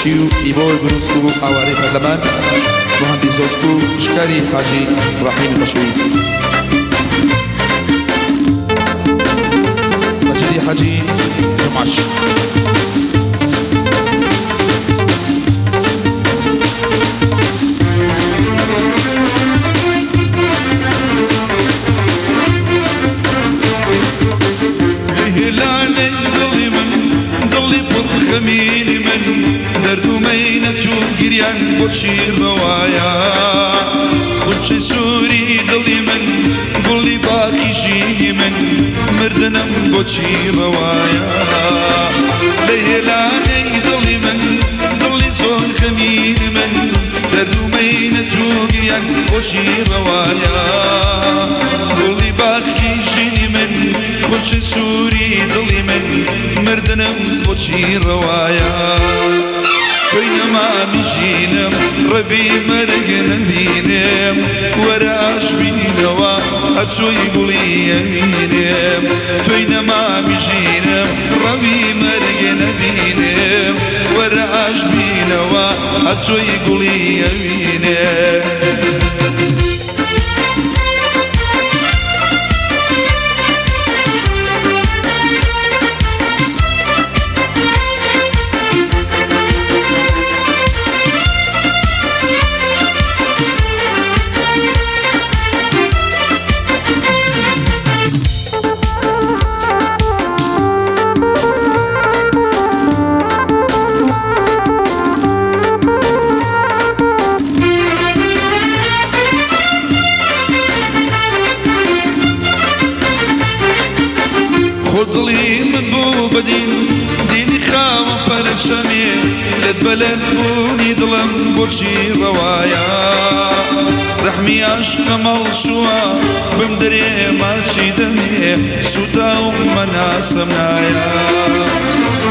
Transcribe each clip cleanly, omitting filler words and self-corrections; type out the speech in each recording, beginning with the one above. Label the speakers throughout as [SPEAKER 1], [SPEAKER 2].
[SPEAKER 1] دەستخۆشی و ئیبۆی بروسک و ئاوارەی پەرلەمان موهەندیس زۆسک و شکاری حاجی ڕەحیمی ڕەشۆیزی. مەجیدی حاجی جومعەش.
[SPEAKER 2] هێلانەی دڵی من دڵی پڕ خەمینی من دەرد و مەینەت و گریان بۆچی ڕەوایە خونچەی سووری دڵی من گوڵی باخی ژینی من مردنم بۆچی ڕەوایە لە هێلانەی دڵی من دڵی زۆر خەمینی من دەرد و مەینەت و گریان بۆچی ڕەوایە گوڵی باخی ژینی من خونچەی سووری دڵی من مردنم بۆچی ڕەوایە تۆی نەمامی ژینم ڕەبی مەرگ نەبینێم وەرە ئاشبینەوە هەرچۆی گوڵی ئەوینێم تۆی نەمامی ژینم ڕەبی مەرگ نەبینێم وەرە ئاشبینەوە هەرچۆی گوڵی ئەوینێم. خۆ دڵی من بوو بە دیل دیلی خاوە پەرچەمێ لەت بەلەت بوونی دڵم بۆچی ڕەوایە ڕەحمی عەشقم هەڵچووە بم دەرێ ماچی دەمێ سووتاوم مەناسەم نایە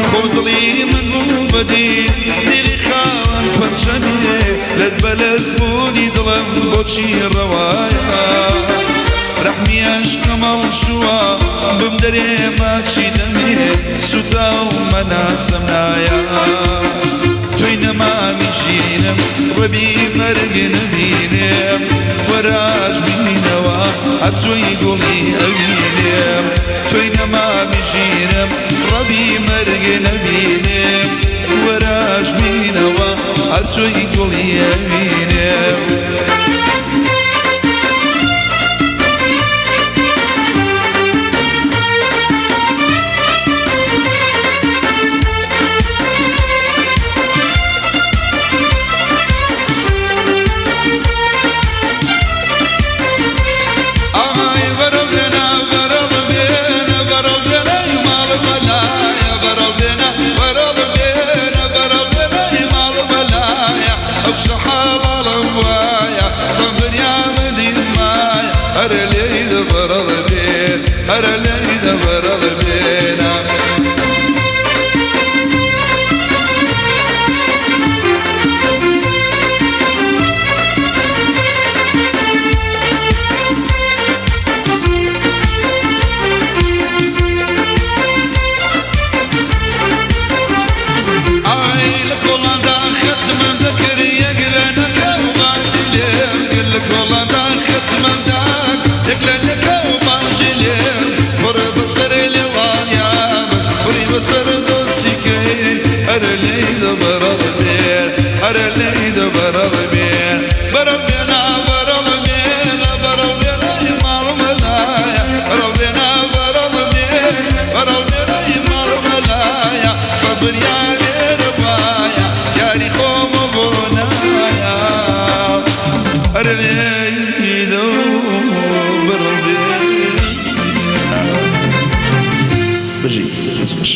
[SPEAKER 2] خۆ دڵی من بوو بە دیل دیلی خاوەن پەرچەمێ لەت بەلەت بوونی دڵم بۆچی ڕەوایە ڕەحمی عەشقم هەڵچووە بم دەرێ ماچی دەمێ سووتاوم مەناسەم نایە تۆی نەمامی ژینم ڕەبی مەرگ نەبینێم وەراش بینەوە هەرچۆی گوڵی ئەوینێم تۆی نەمامی ژینم ڕەبی مەرگ نەبینێم وەراش بینەوە هەرچۆی گوڵی ئەوینێم. ئای بەرەو بێنە بەرەو بێنە بەرەو بێنە ماڵ بەلایە بەرەو بێنە بەرەو بێنە بەرەو بێنە ماڵ بەلایە ئەو شەحاڵاڵم وایە سەبریان دیمایە هەر لێی دەبەرەڵ بێن هەر لێی دەبەرەڵ بێنە. ئای لە کۆڵاندا خەتمم دەکرد یەک لە نەکە و باجی لێم کرد لە کۆڵاندا خەتمم داکرد یەک لە نەکە و باجی لێم بڕ بەسەر لێوانیان بڕی بەسەر دۆسیکەی هەر لێی دەبەرەڵ بێن هەر لێی دەبەرەڵ بێن بەرەو بێنە بەرەڵ بێنە بەرەو بێنە ماڵ مەلایە بەرەو بێنە بەرەڵ بێن بەرەو بێنە ماڵ مەلایە سەبریان لێرە وایە یاری خۆمە بۆ نایە هەر لێی دەبەرەڵ بێن.
[SPEAKER 1] بژی دەستخۆش.